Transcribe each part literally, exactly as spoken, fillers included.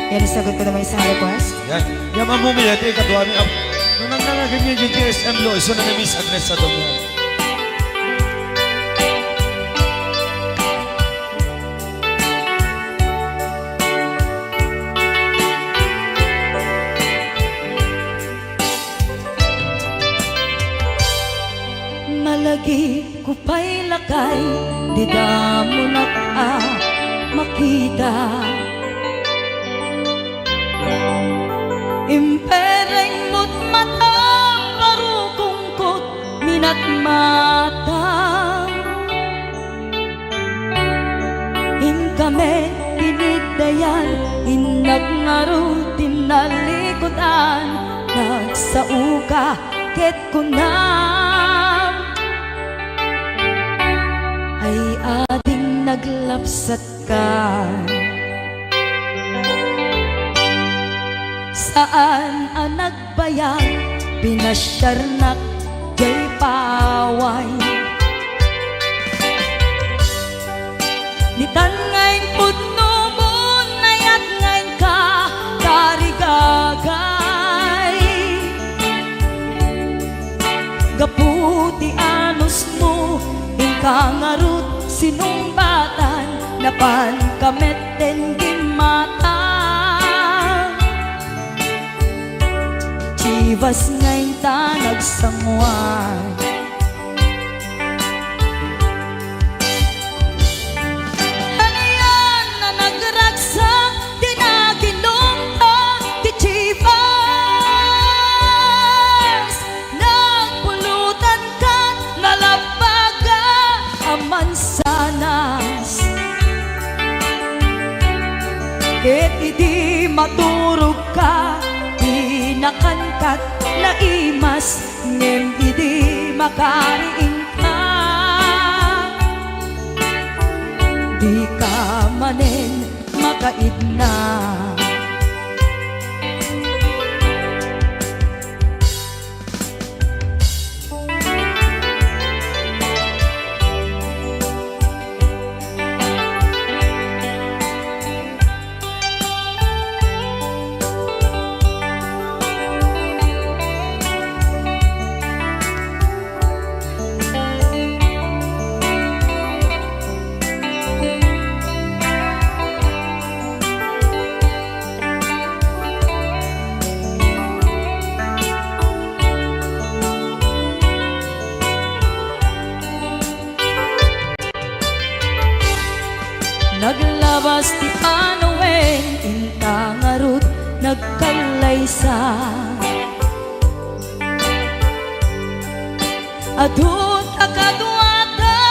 Yan, isagot ko naman isang request. Yan. Yan, Ma'am Mumi, ito yung kaduha ni Ab-, nung nang nangagim yung G S M Lo, iso na ni Miss Agnes sa Domingo. Malagip ko pay lakay, dida mo nak a makita. Impereng mo't matam, barukongkot minatmata. Inka met tiniddayan, innak ngarud ti nalikudan, nagsaoka ket kunam, ay ading naglapsatka. Saan a nagbayag, pinasiarnak jay paway. Ditan nga impudno mo, nayat nga inka tarigagay. Gapu ti anusmo, inka ngarud sinungbatan, napanka metten gimmata. Chivas nga inta nagsanguan. Anian a nagragsak ti naginumta ti Chivas? Nagpulutan kat nalabbaga a mansanas. Ket idi maturogka, inakankat naimas, ngem idi makariingka, dika manen makaidna. Naglabas ti panawen, inta ngarud nagkallaysa. Adu ta kaduada,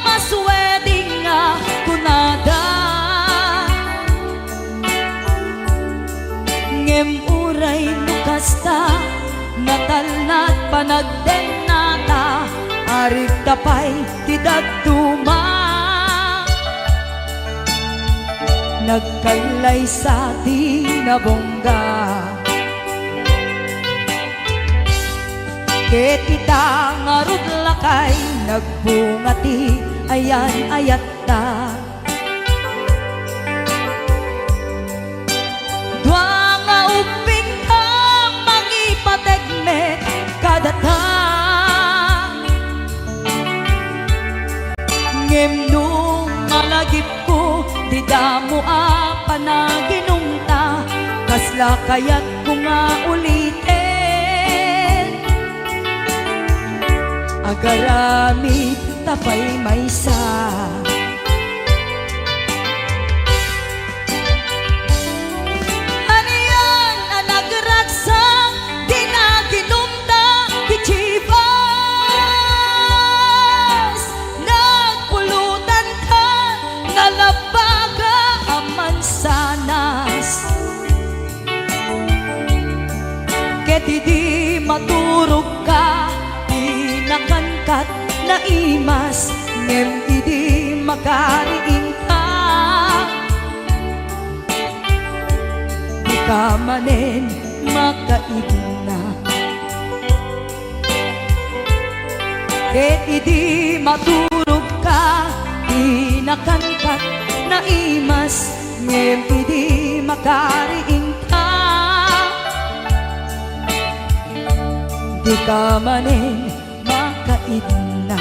maswedding nga kunada. Ngem uray no kasta, natalnat panagdennata, arigta pay ti dadduma. Nagkallaysa ti nabungga. Ket ita ngarud lakay, nagbunga ti ayan-ayatta. Dua nga ubbingka, mangipateg met kadata. Ngem no malagipko, dida mo a panaginumta, kasla kayatko nga uliten. Agaramid ta pay maysa. Anian a nagragsak ti naginumta ti Chivas? Nagpulutanka, nalabbaga a mansanas. Ket idi maturogka, inakankat naimas, ngem idi makariingka, dika manen makaidna. Ket idi maturogka, inakankat naimas, Ngem idi makariingka, dika manen makaidna.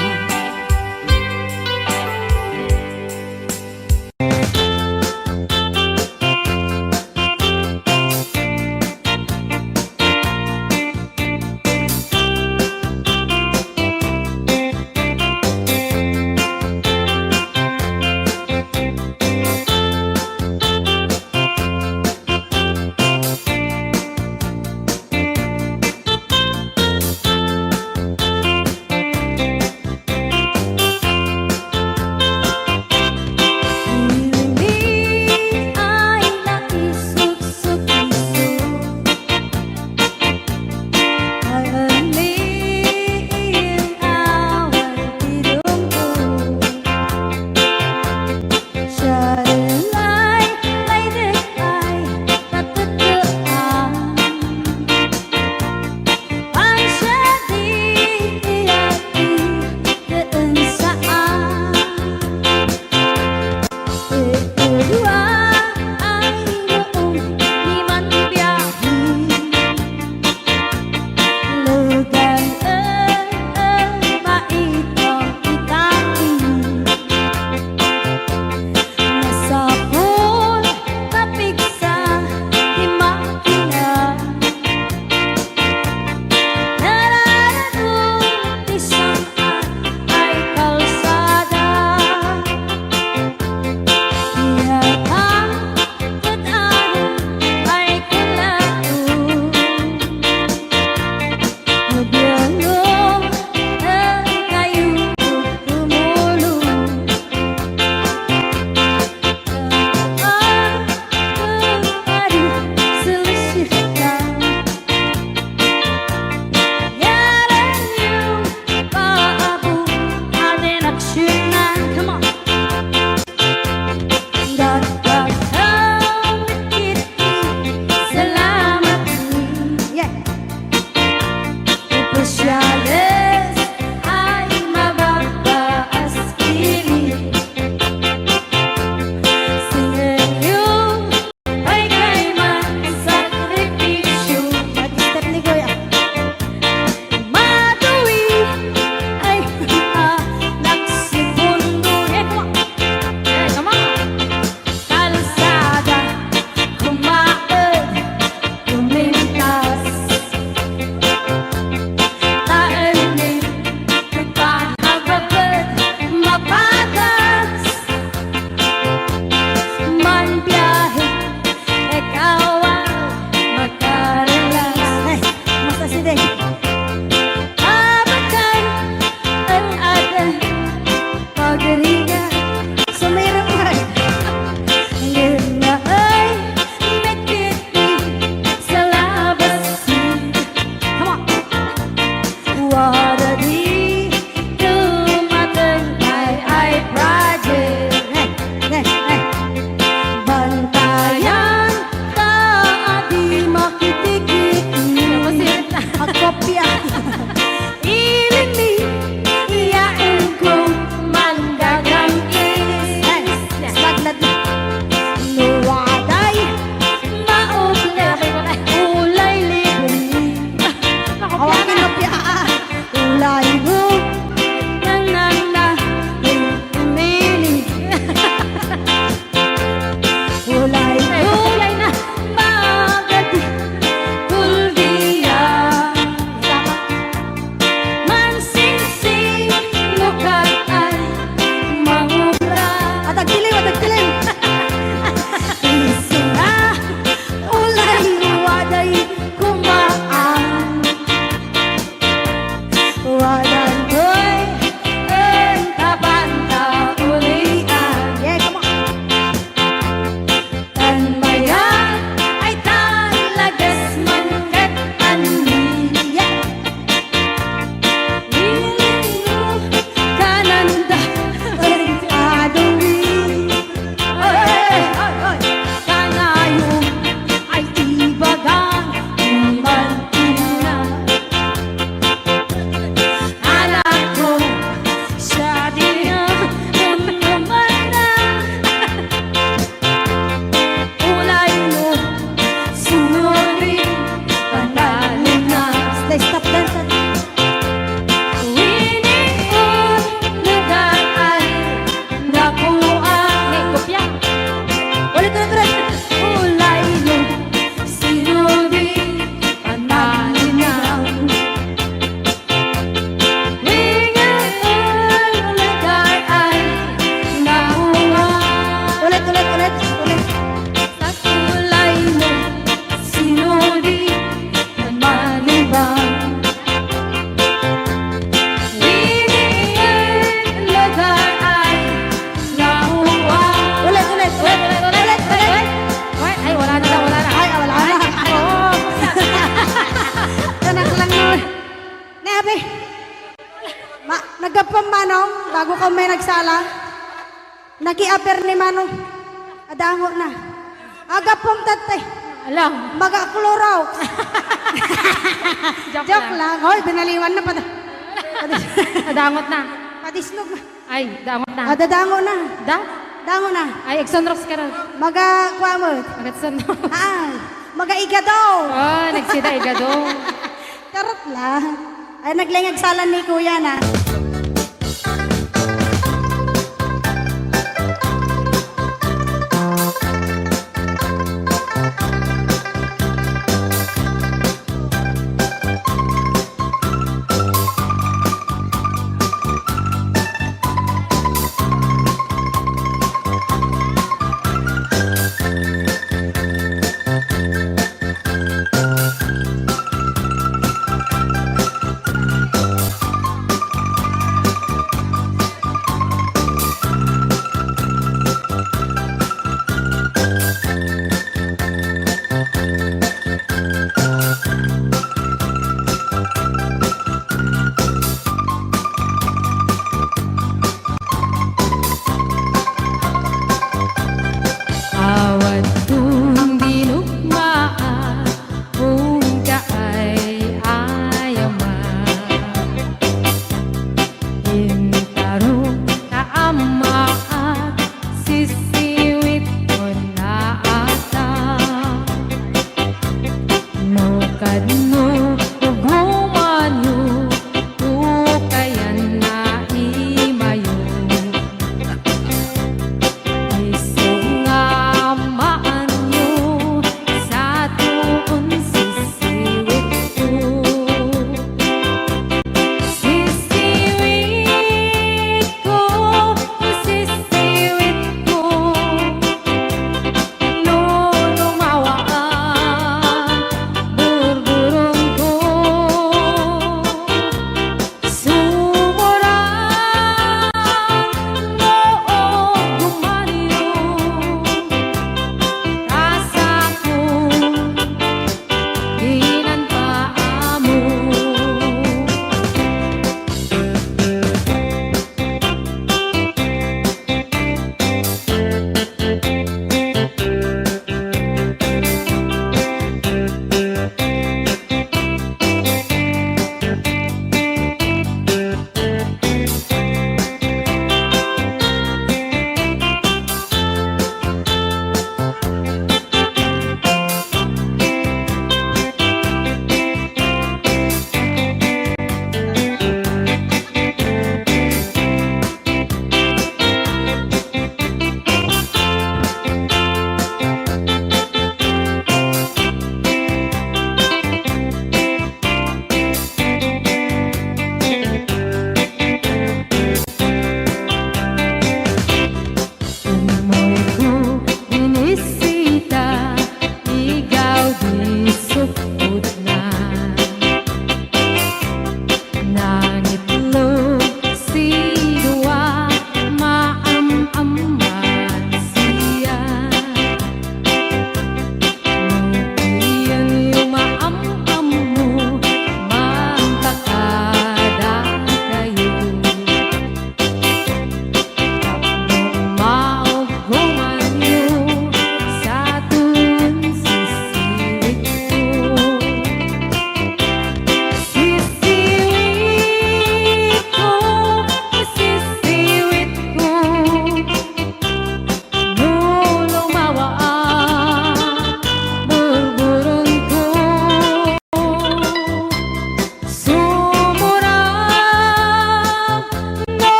Bago ka may nagsala, nakiaper ni Mano. Adango na. Agapom tatte. Ala. Maga-Clorox. Joke Joke lang. lang. Hoy, binaliwan na. Pad- padis- Nadangot na. Padisnog na. Ay, dangot na. Ah, dadango na. Da? Dango na. Ay, agsunrox ka ron. Maga, kuha mo. Magatsunrox. Ah, maga-igado. Oh, nagsida igado. Charot lang. Ay, naglengag salan ni Kuya na.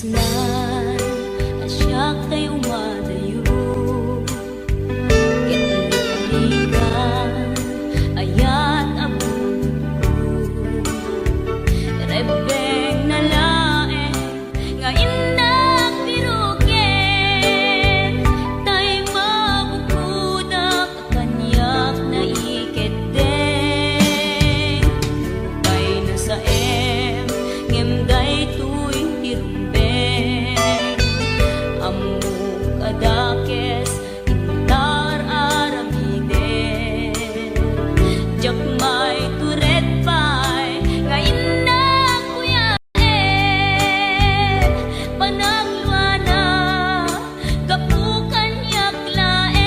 Nay, a siak tay umadayo, ket nagpaligan, ayat a bubugko. Rebbengna laeng nga innak piruken, tay mabukodak kaniak naikeddeng. Nupay nasaem, ngem daytoy ti rumbeng. Ammok a dakes, inta ar-aramidek. Diak maitured pay nga innak kuyaen. Panagluana, gapu kaniak laeng.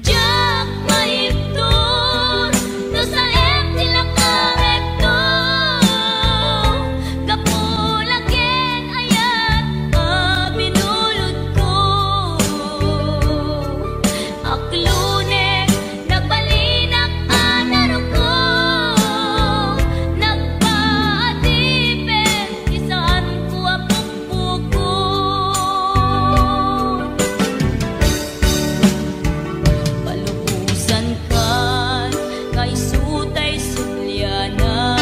Diak maibtur no saem ti lakamekto, gapu la ken ayat a binulodko. Aklunek, nagbalinak a naruko, nagpaadipen ti saanko a pukpukot. Palubosankan nga isu tay subliana,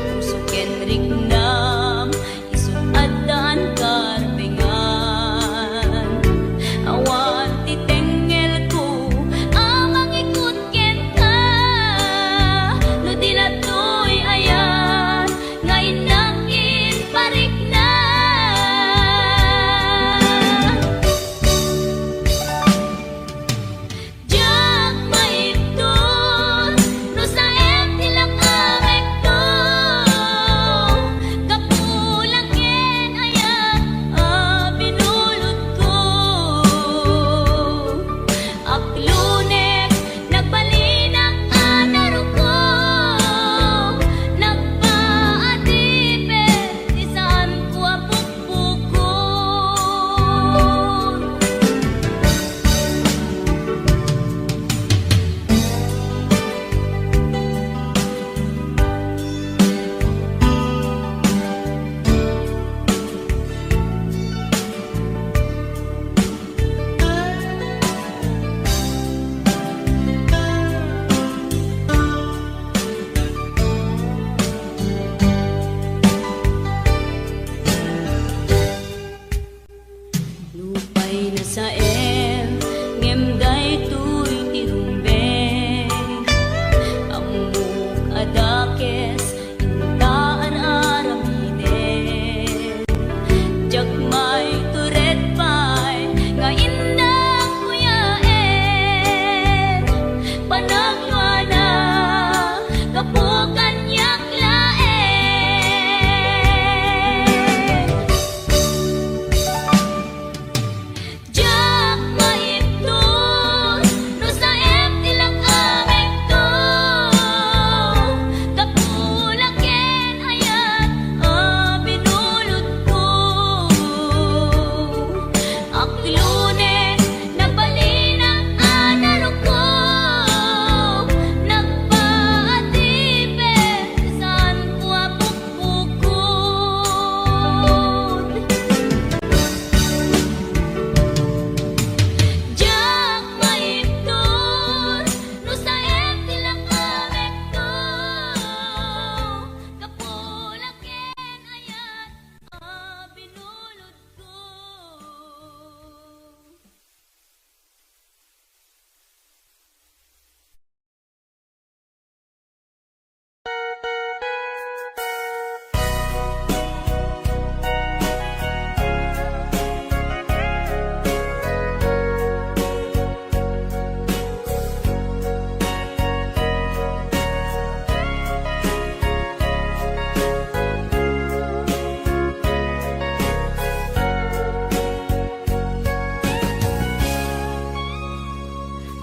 puso ken riknam, isu addaan karbengan. Awan ti tengngelko a mangikut kenka, no di la toy ayat nga innak imparikna. Diak maibtur no saem ti lakamekto, gapu la ken ayat a binulodko. Aklunek, nagbalinak a naruko, nagpaadipen ti saanko a pukpukot. Nupay nasaem, ngem daytoy ti rumbeng. Ammok a dakes, inta ar-aramiden. Diak maitured pay nga innak kuyaen. Panagluana, gapu kaniak laeng. Diak maibtur no saem ti lakamekto, gapu la ken ayat a binulodko. Aklunek, nagbalinak a naruko, nagpaadipen ti saanko a pukpukot. Diak maibtur no saem ti lakamekto, gapu la ken ayat a binulodko.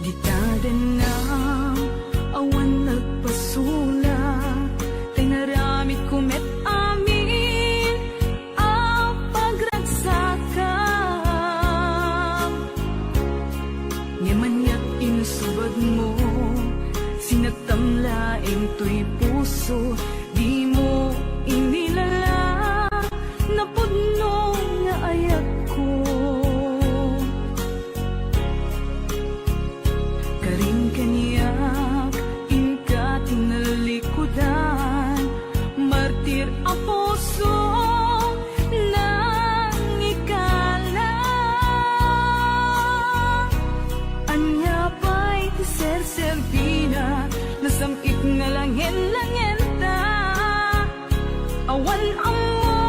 Dita dennam, awan nagpasola, ta inaramidko met amin a pagragsakam. Ngem aniat insubadmo, sinattam la Intoy puso, dimo inilala, napudno nga ayatko. Karin kaniak, inka tinalikudan, martir a puso, nangikala. Ania pay ti serserbina, nasam-it nga langen-langenta. Awan ammo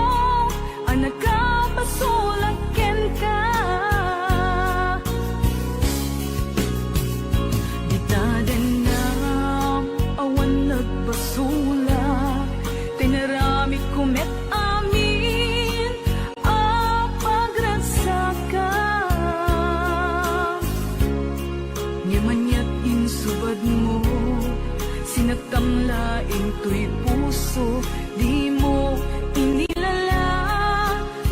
a nakabasolak kenka. Dita dennam, awan nagbasolak, tinaramidko met amin a pagragsakam. Ngem aniat insubadmo, sinekam laeng toy puso, dimo inilala,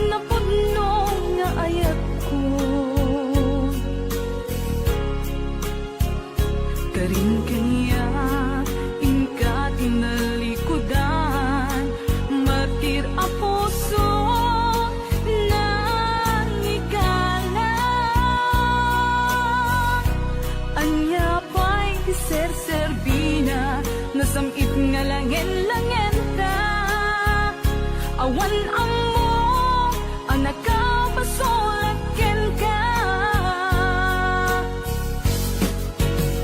napudno nga ayatko. Karin kaniak, inka tinalikudan, martir a puso, nangikala. Ania pay ti serserbina, nasam-it nga langen-langenta. Awan ammo a nakabasolak kenka.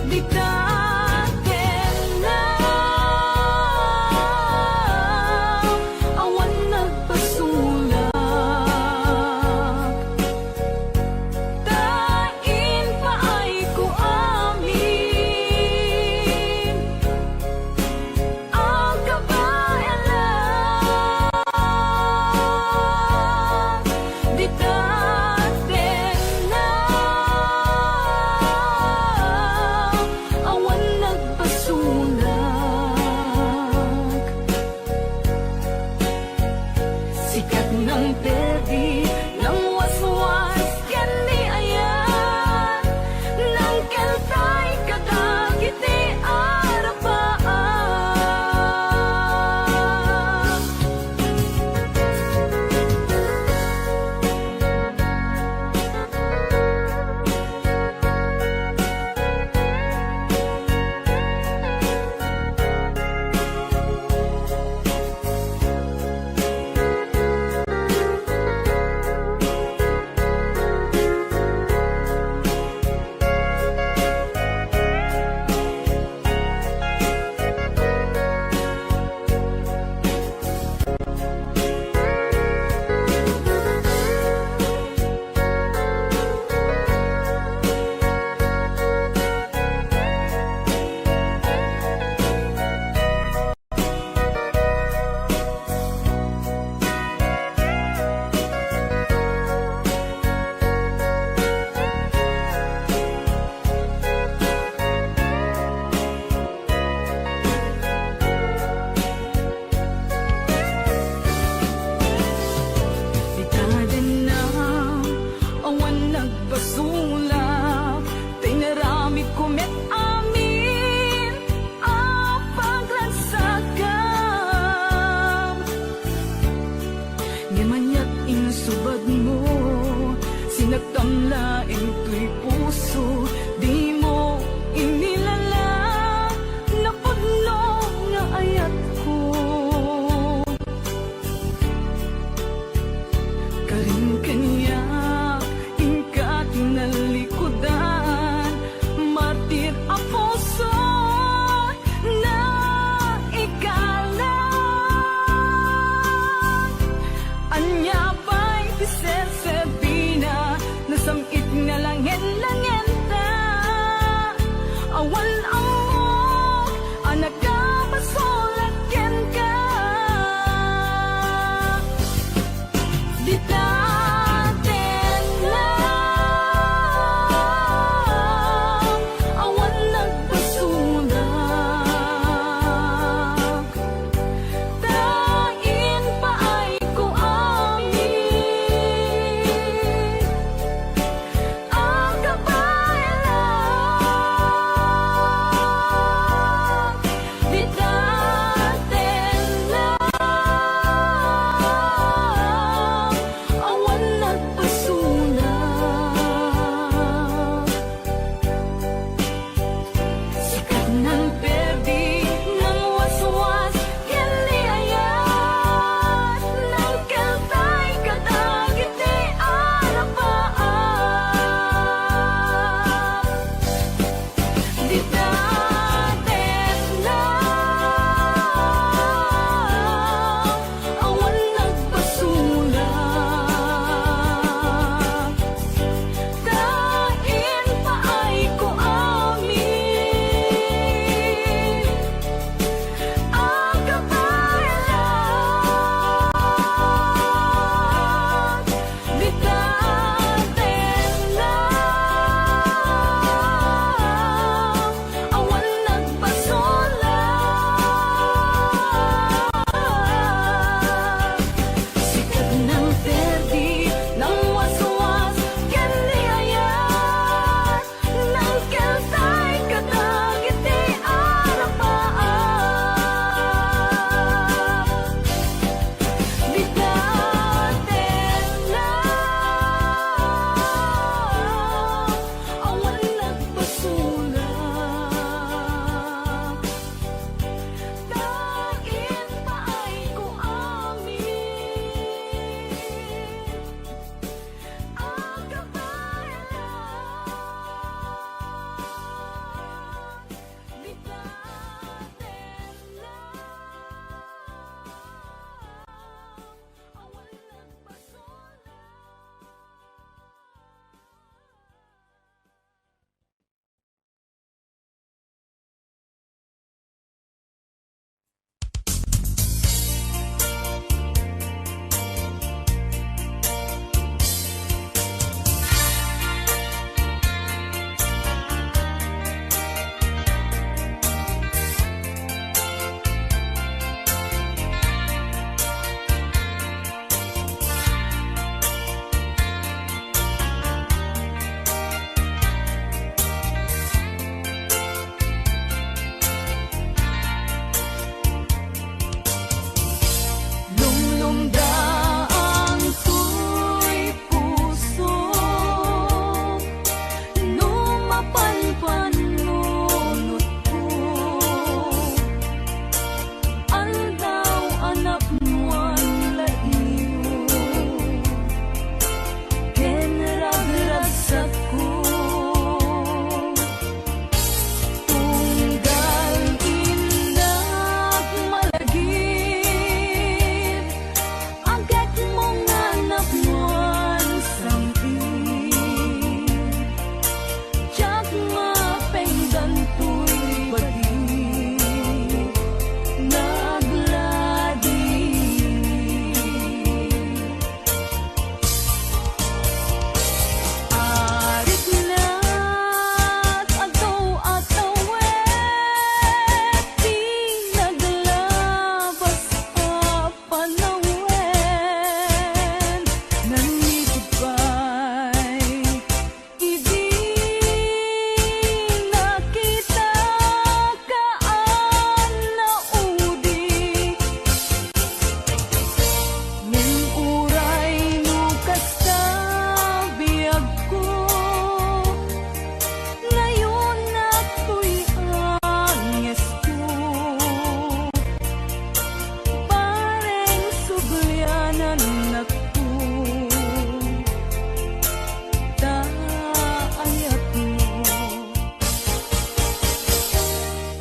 Dita dennam, awan nagbasolak, ta impaayko amin a kabaelan.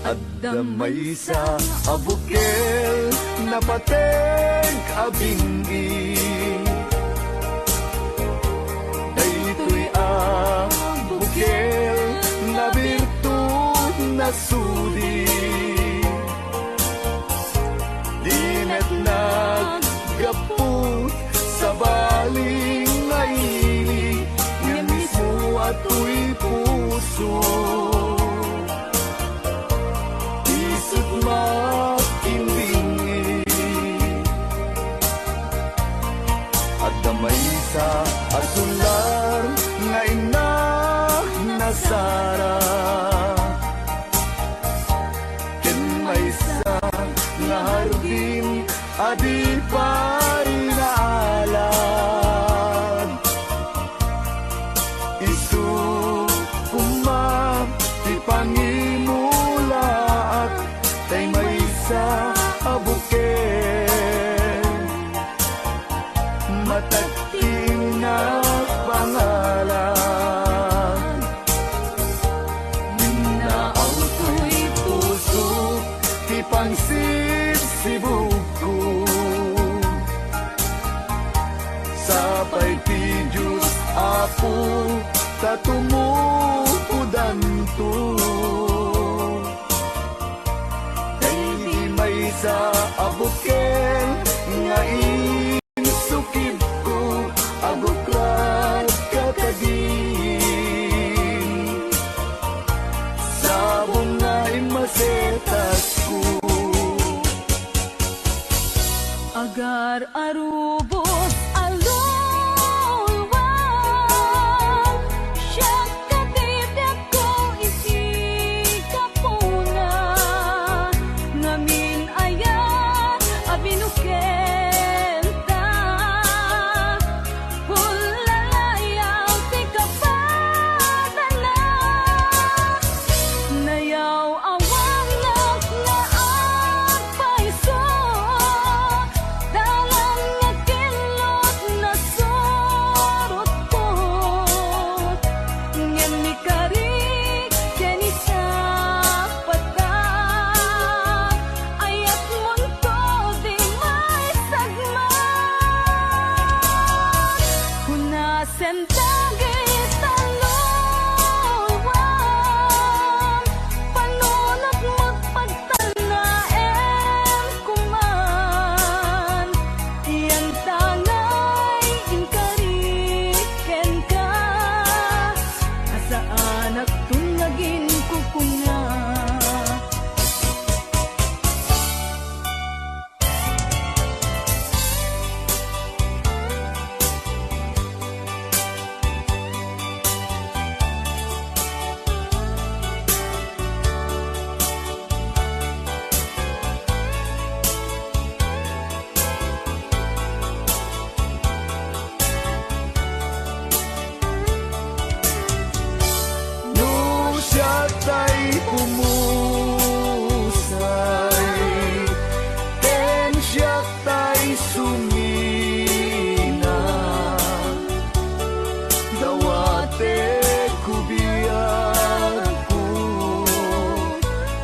Adda maysa a bukel, napateg a bing-i. Daytoy a bukel, nabirtud, nasudi. Di met naggapu, sabali nga ili, ngem mismo a toy puso. Isut' makimbing-i. Adda maysa a sular nga inna nasara, ken maysa nga hardin a di pay naalad. Isu koma ti pangimulaak, tay maysa a bukel, matatting a pangalan. Minnaawtoy pusok ti pangsibsibugko. Sapay ti Dios, Apo, ta tumukodanto. Daydi maysa a bukel nga insukibko, agukrad ka kadin. Sabong nga immasetasko. Agar a rubos a luluam, siak ti biagko iti gapuna, ngamin aya a binukenta. Pullalayaw ti kapadana, nayaw-awangak nga agpayso, dalan nga kinlot nasurotko, ngem ni Karik ken ni Sapata, ayatmonto dimay sagmay. Hunasen dagita luluam, panunotmo pagtanaem koman. Yantangay inkari kenka, a saanakton nga aginkukuna. No siak tay pumusay, ken siak tay sumina, dawatek ko biagko,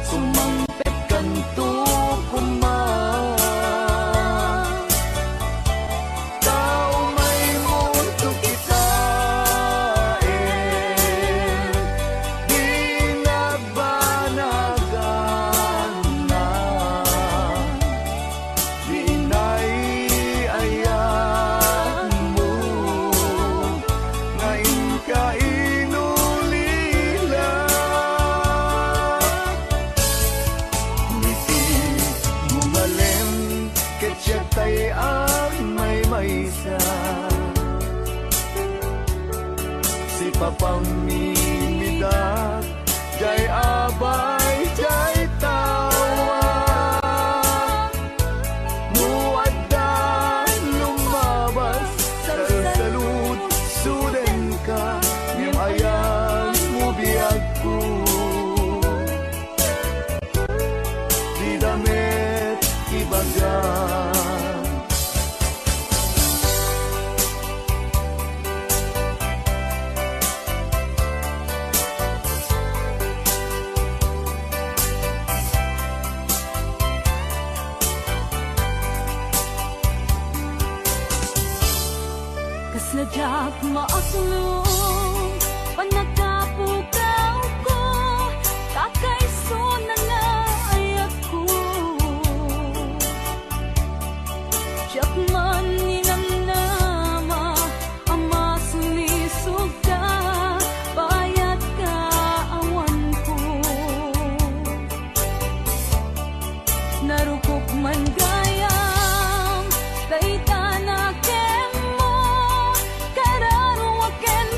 sumang petkanto koma. Ta umaymonto kitaen, di nagbanaganna. Di inay-ayatmo nga inka inulila. Miti mo malem ket siak tay agmaymaysa. Sipapamimidak, jay abay, jay tawa. No adda lumabas, salsalud, sudenka, ngem ayanmo biagko. Dida met ibaga. Maaslong pannakapukawko, ta kaysona nga ayatko. Diak man ninamnama a masulisog ka, bayat ka awanko. Narukop man gayam, dayta na kenmo, kararuak ken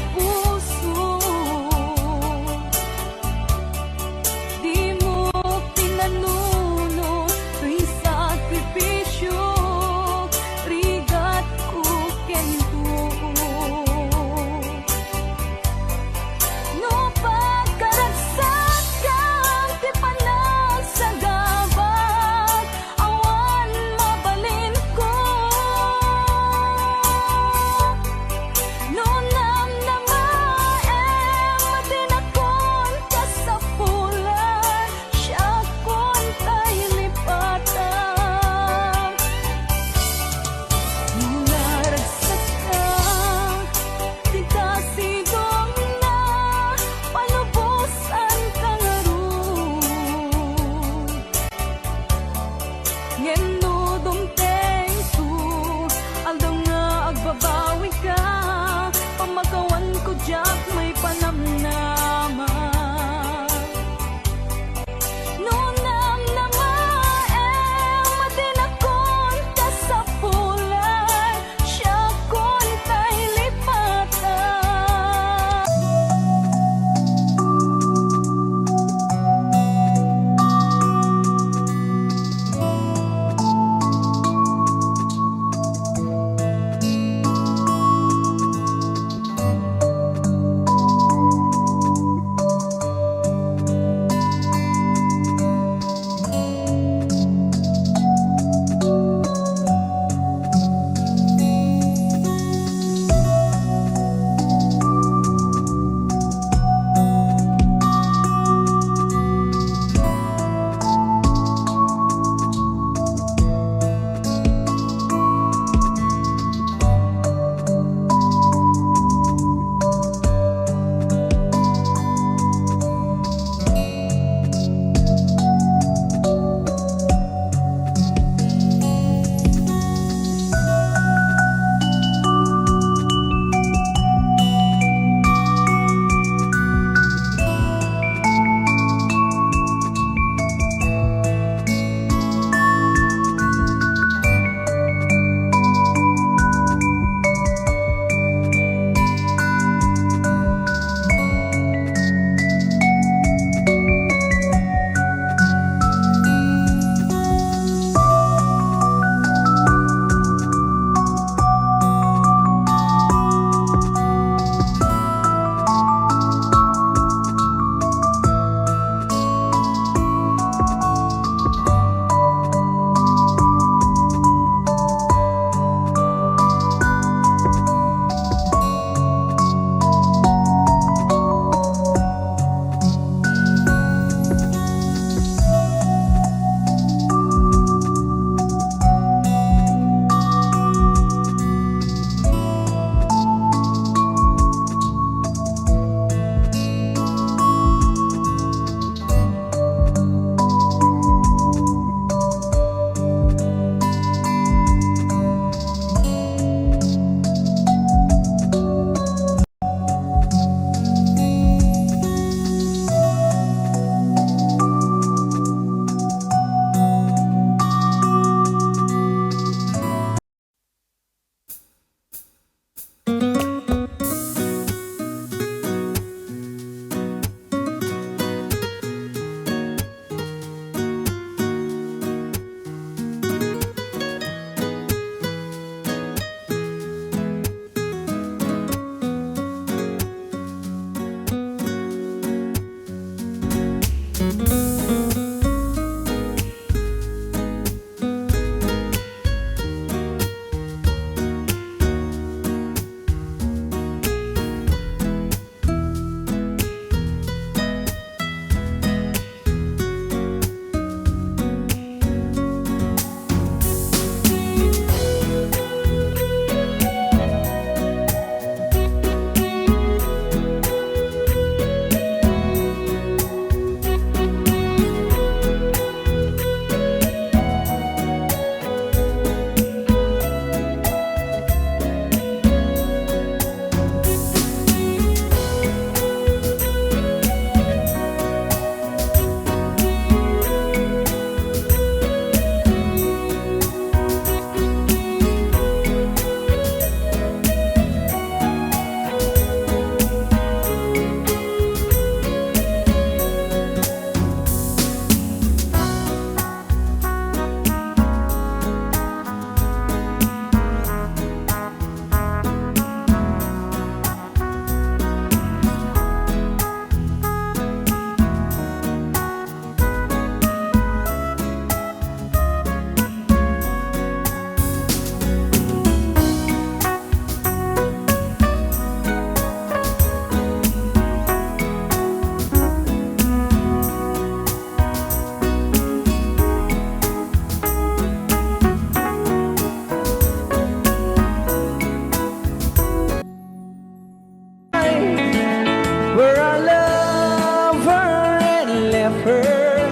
her,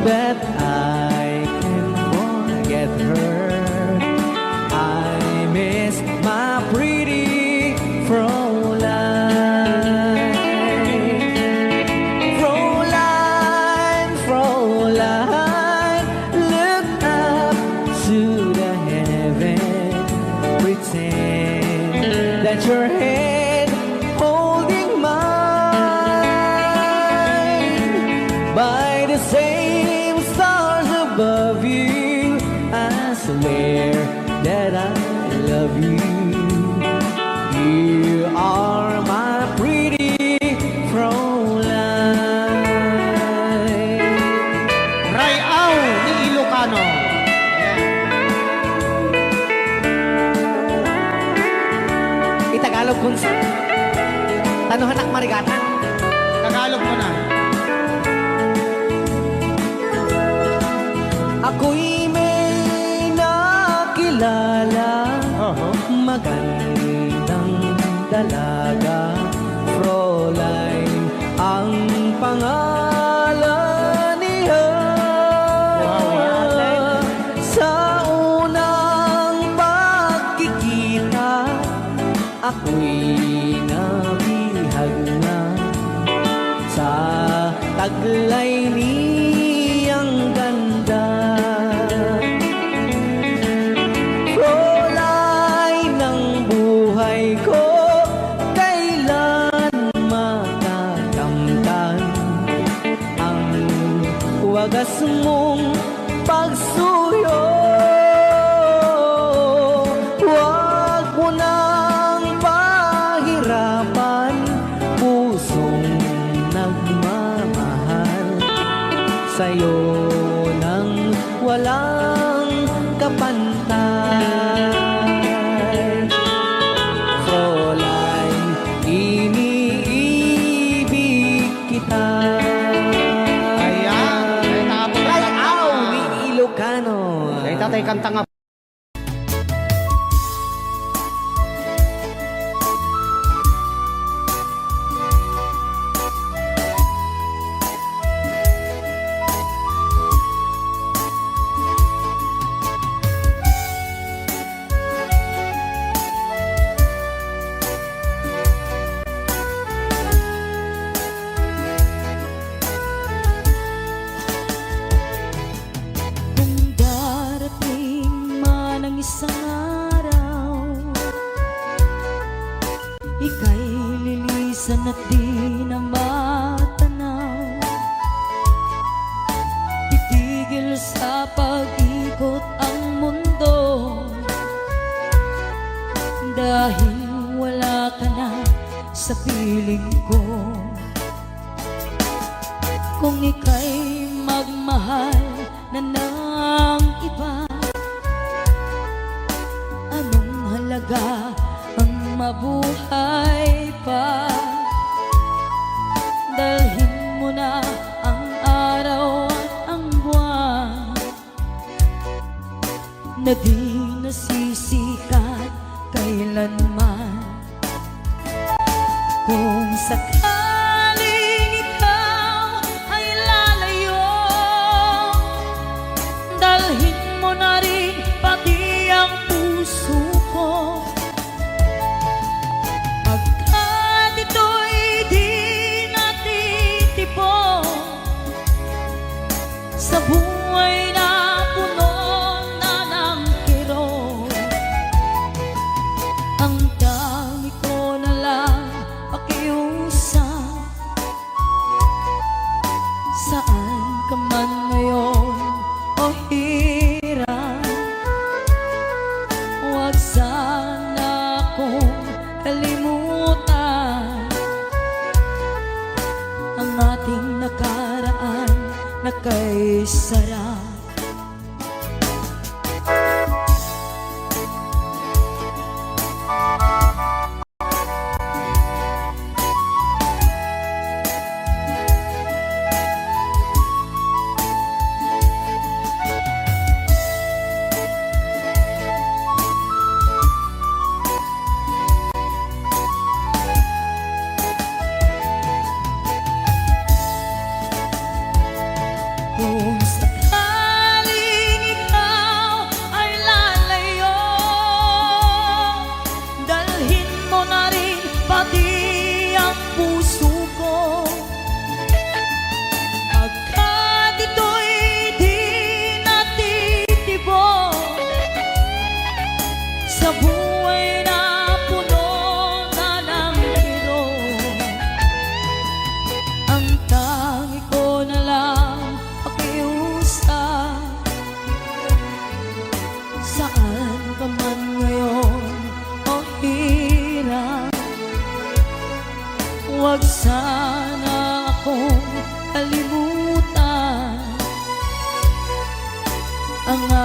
but I can't forget her. I miss my pretty Fräulein. Fräulein, Fräulein, look up to the heaven. Pretend that your hand holding mine by the same stars above you. I swear that I love you. You are my pretty Fräulein. Ray-aw ni Ilocano. Itagalog kunsa? Tano hanak marigatan. Tagalog mo na. Ako'y may nakilala, Oho. Magandang dalaga, Fräulein ang pangalan niya. Wow. Sa unang pagkikita, ako'y nabihag na sa taglay niyang ganda. Fräulein ng buhay ko, kailan matakamtan ang wagas mong pagsuyo. Huwag mo nang pahirapan, pusong nagmamahal, sa'yo nang walang kapantay. Fräulein, iniibig kita. Ayan. Ay, tapos. Ray-aw ni Ilocano. Ay, tatay, kanta nga. Kung darating man ang isang araw, ika'y lilisan at di na matanaw. Titigil sa pag-ikot ang mundo dahil wala ka na sa piling ko. Kung ika'y magmahal na ng iba, anong halaga ang mabuhay pa? Dalhin mo na ang araw at ang buwan na di nasisikat kailanman. Kung sakaling ikaw ay lalayo, dalhin mo na rin pati ang puso ko. Pagkat ito'y di natitipon sa buhay na puno na ng kirot, ang tangi ko na lang pakiusap, saan ka man ngayon, o hirang, huwag sana akong kalimutan ang ating nakaraan na kay sarap.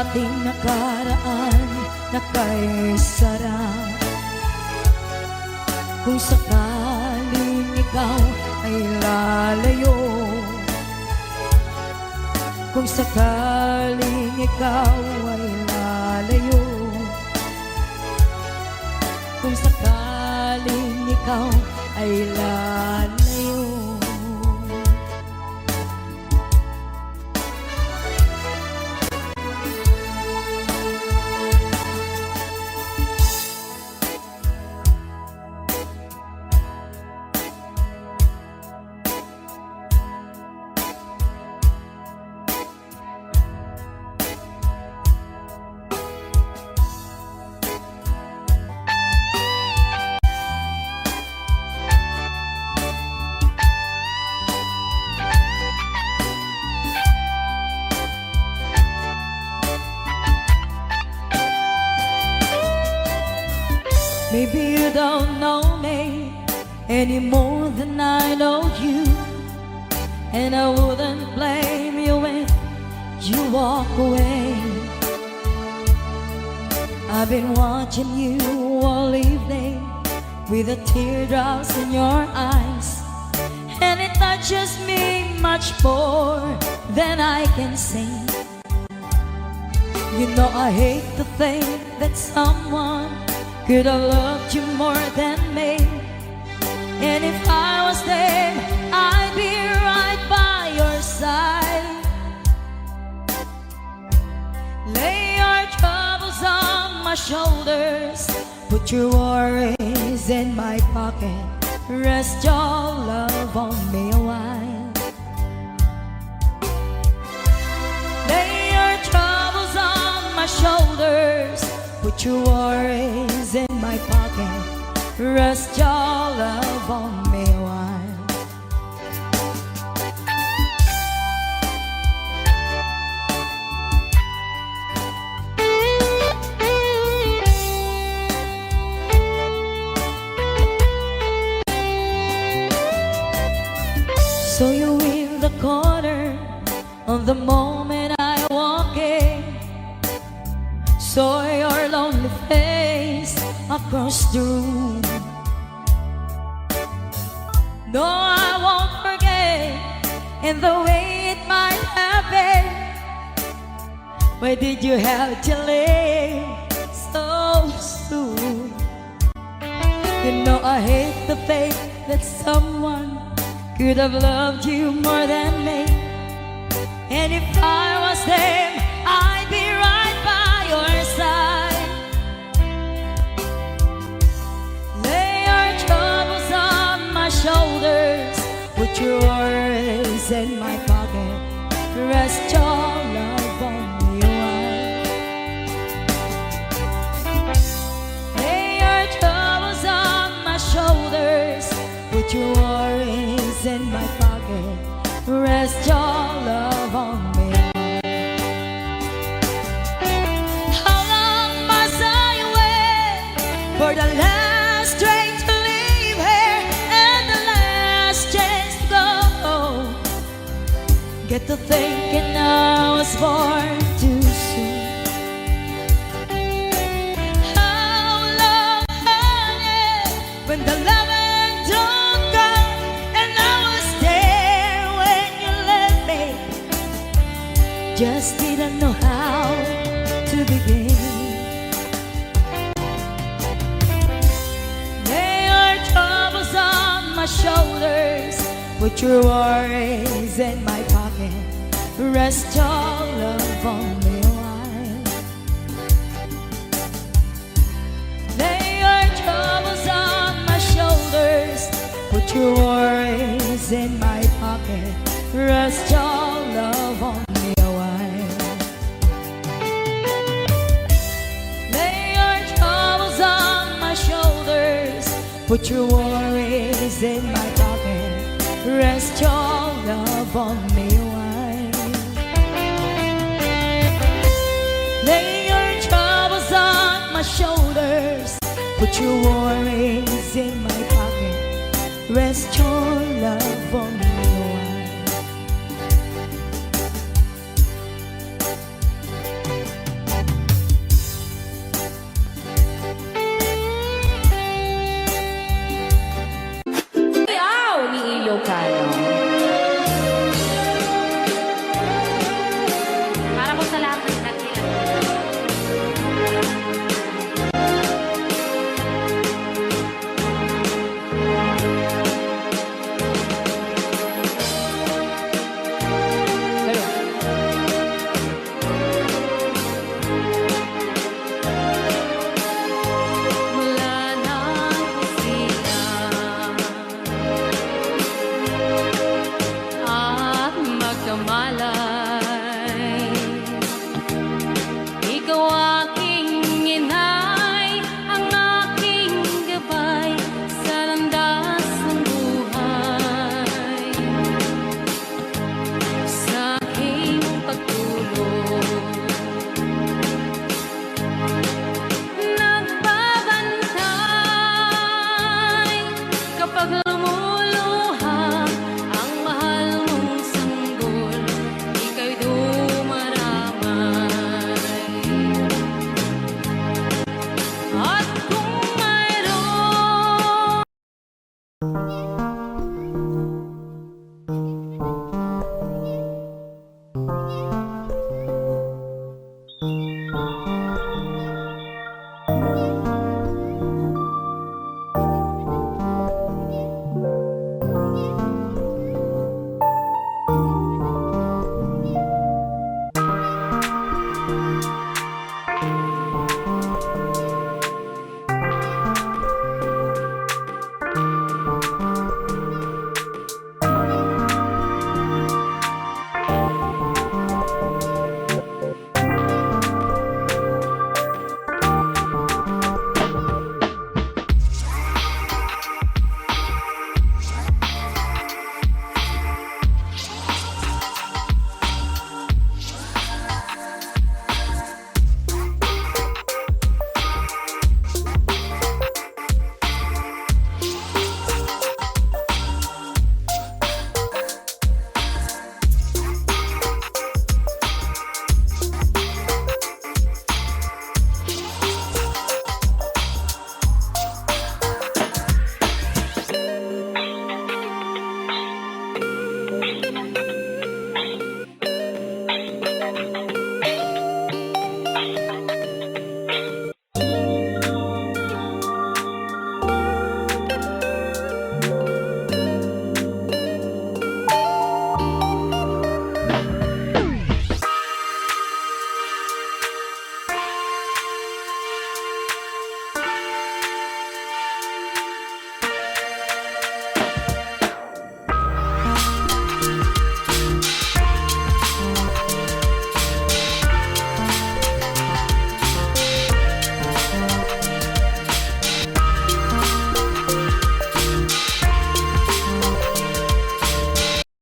Ding nakaraan, nakaisara. Kung sakaling ikaw ay lalayo, kung sakaling ikaw ay lalayo, kung sakaling ikaw ay lalayo. Maybe you don't know me any more than I know you, and I wouldn't blame you if you walk away. I've been watching you all evening with the teardrops in your eyes, and it touches me much more than I can say. You know I hate to think that someone could have loved you more than me. And if I was them, I'd be right by your side. Lay your troubles on my shoulders, put your worries in my pocket, rest your love on me a while. Lay your troubles on my shoulders, put your worries in my pocket, rest your love on me a while. Saw you in the corner on the moment I walk in. Saw your lonely face across the room. No, I won't forget in the way it might have been. Why did you have to leave so soon? You know I hate to think that someone could have loved you more than me. And if I was them, I'd be right by your side. Lay your troubles on my shoulders, put your worries in my pocket, rest your love on me a while. Lay your troubles on my shoulders, put your worries in my pocket, rest your love on me. How long must I wait for the last train to leave here and the last chance to go? Get to thinking I was born too soon. How long, honey, when the loving don't come, and I was there when you left me. Just didn't know how to begin. Lay your troubles on my shoulders, put your worries in my pocket, rest your love on me a while. Lay your troubles on my shoulders, put your worries in my pocket, rest your love on me a while. Lay your troubles on my shoulders, put your worries in my pocket, rest your love on me a while. Lay your troubles on my shoulders, put your worries in my pocket, rest